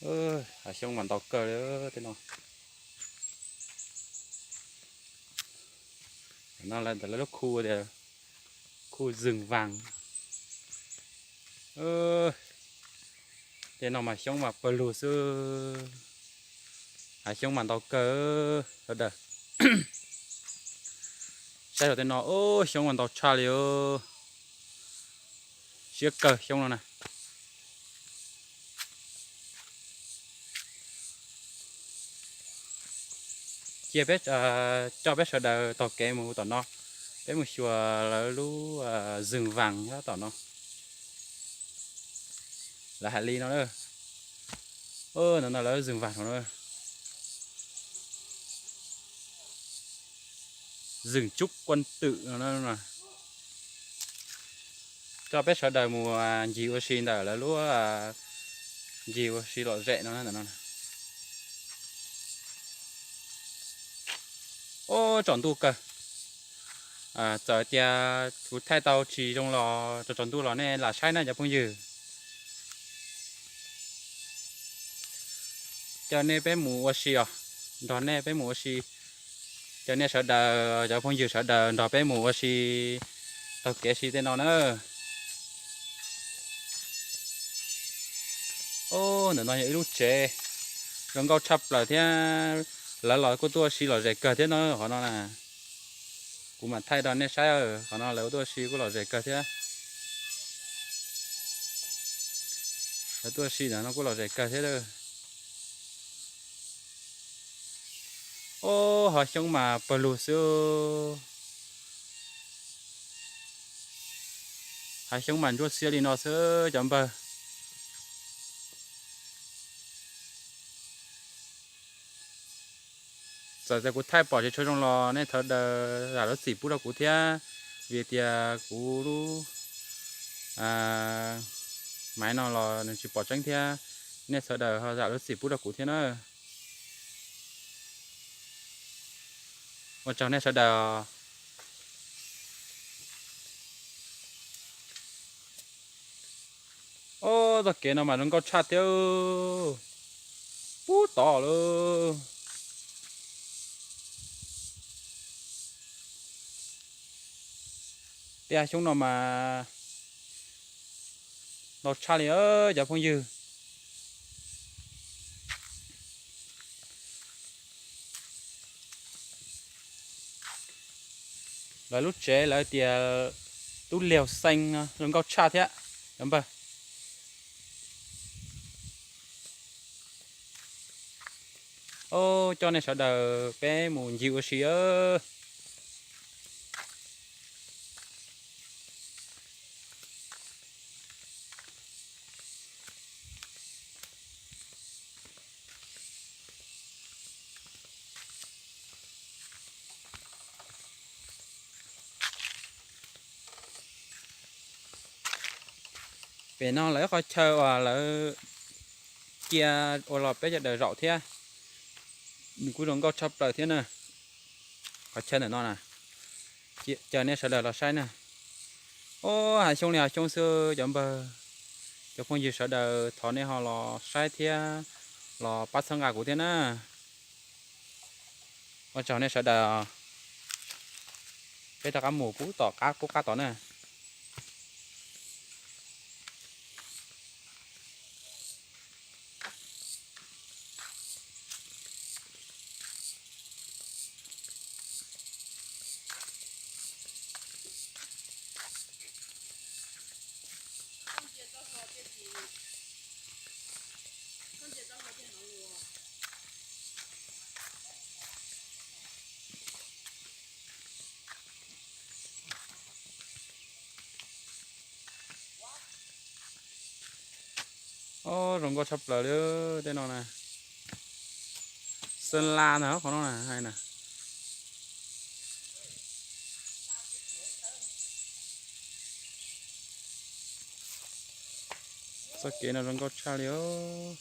Hav xyoob mas ntau kawg li tej no. No lawv lub khu tias khu Zws Vas. Tej no mas xyoob mas pawg lug xwb. Hav xyoob mas ntau kawg sawv daws. Saib rau tej no, xyoob mas ntau tshaj li. Siab kawg xyoob no na. Cia peb, coj peb sawv daws taug kev mus tom no, peb mus xyuas lawv lub Zws Vas nyob tom no. Lawv hais li no, no lawv Zws Vas no. Zws Tsub Kuaj Twm no. Coj peb sawv daws mus ncig ua si ntawm lawv lub ncig ua si lom zem no ntawm no. Ub, tsaus ntuj kawg. Txawm tias kuv thaij tau tsis zoo los tsaus tsaus ntuj los nej lam saib na cov phooj ywg. Coj nej peb mus ua si os, nrog nej peb mus ua si. Coj nej sawv daws, cov phooj ywg sawv daws nrog peb mus ua si taug kev si tej no na. Ub, ntawm no yog ib lub tsev zoo nkauj tshaj plaws thiab. Lawv los kuj tuaj ua si lom zem kawg thiab no, qhov no na. Kuv mam thaij rau nej saib, qhov no lawv tuaj ua si kuj lom zem kawg thiab. Lawv tuaj ua si ntawm no kuj lom zem kawg thiab. Ub, hav xyoob mas pawg lug xwb. Hav xyoob mas ntsuab xiab li no xwb cov npawg. Txawm tias kuv thaij pom tsis tshua zoo los nej sawv daws zam lub txim pub rau kuv thiab, vim tias kuv lub maiv no los nws tsis pom tseeb thiab, nej sawv daws ho zam lub txim pub rau kuv thiab na. Ua tsaug nej sawv daws. Ob, txoj kev no mas zoo nkauj tshaj thiab, pub tod lawm. Tej hav xyoob no mas ntau tshaj li cov phooj ywg. Lawv lub tsev lawv tias tub liag xeev zoo nkauj tshaj thiab cov npawg. Ob, coj nej sawv daws peb mus ncig ua si. Pem no lawv ib qhov chaw uas lawv cia ua los peb cov daws zaum thiab, nws kuj zoo nkauj tshaj plaws thiab na. Qhov chaw ntawm no na, caw nej sawv daws los saib na. Ob, hav xyoob li hav xyoob xwb cov npawg. Cov phooj ywg sawv daws thov nej ho los saib thiab los pab txhawb nqa kuv thiab na. Ua tsaug nej sawv daws. Peb rov qab mus pub tom qab qub qab tod na. Ob, zoo nkauj tshaj plaws li tej no na. Xeeb Las ntag qhov no na, hais na. Txoj kev no zoo nkauj tshaj li os.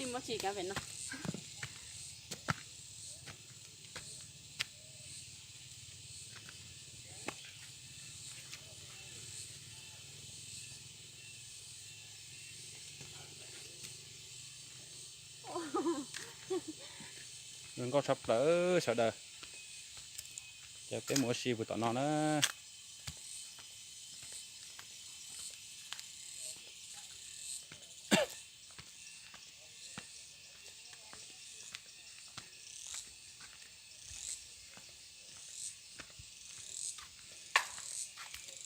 Tsis muaj tsis kav pem no. Zoo nkauj tshaj plaws sawv daws. Ces peb mus ua si puag tom no na.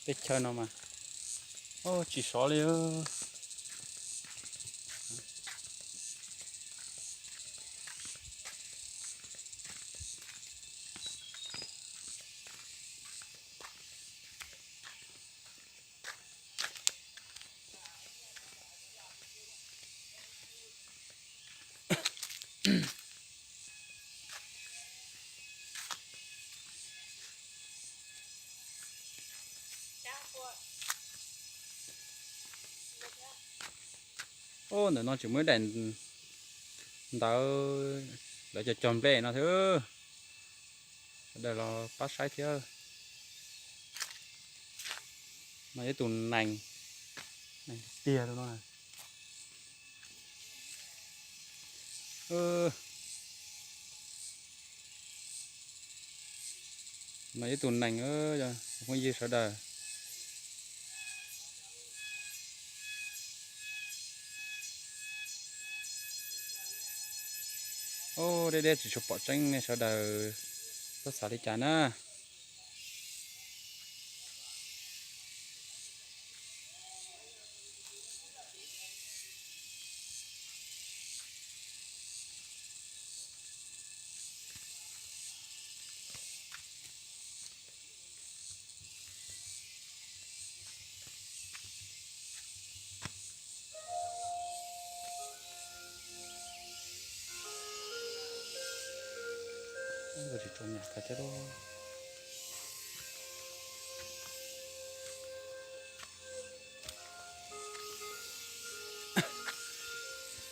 Teb chaws no mas, o, tsis sov li. Ub, ntawm no tseem muaj ib daim ntawv lawv cog cog nplej no thiab. Sawv daws los pab saib thiab. No yog ib tug nees, nees tiag tiag no. No yog ib tug nees, phooj ywg sawv daws. Ub, deb deb tsis tshua pom tseeb ne sawv daws, txhob xav li cas na.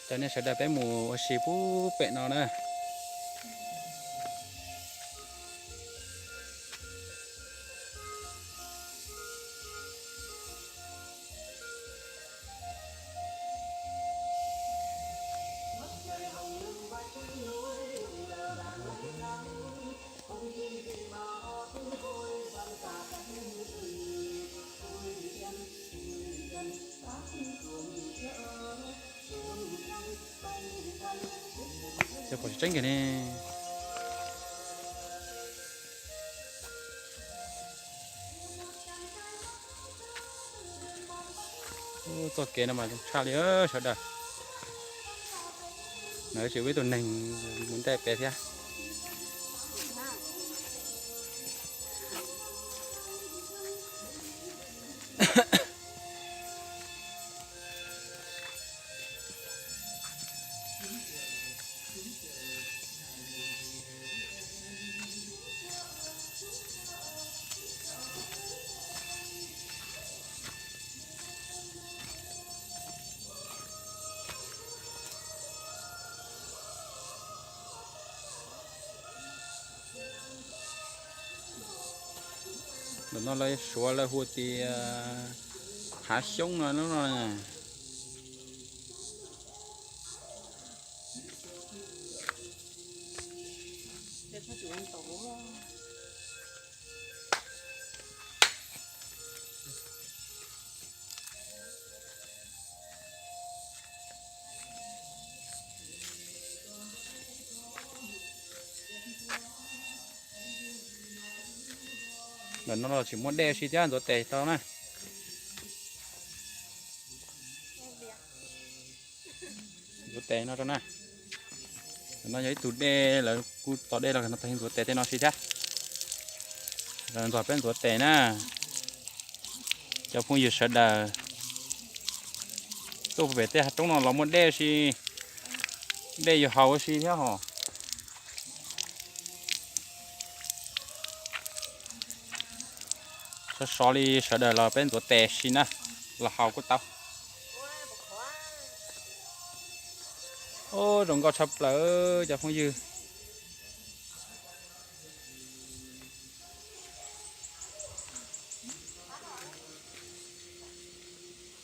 Cov nej sawv daws peb mus ua si puag pem no na. Cov pom tseeb kawg ne. Txoj kev no mas zoo tshaj li sawv daws. Nws tseem ua ib tug neeg mus ntej pem thiab. Ntawm no lawv Suav lawv hu tias hav xyoob no lub no. Ntawm no los tseem muaj dej si thiab, ntxuav tes tau na. Ntxuav tes no rau na. Ntawm no yog ib tug dej, lawv kuj tos dej los no, ntxuav tes tej no si thiab. Nrog peb ntxuav tes na, cov phooj ywg sawv daws. Tuaj pem tej hav roob no los muaj dej si, dej yuav haus si thiab hos. Sov sov li sawv daws los peb ntxuav tes si na, los haus kuj tau. Ub, zoo nkauj tshaj plaws cov phooj ywg.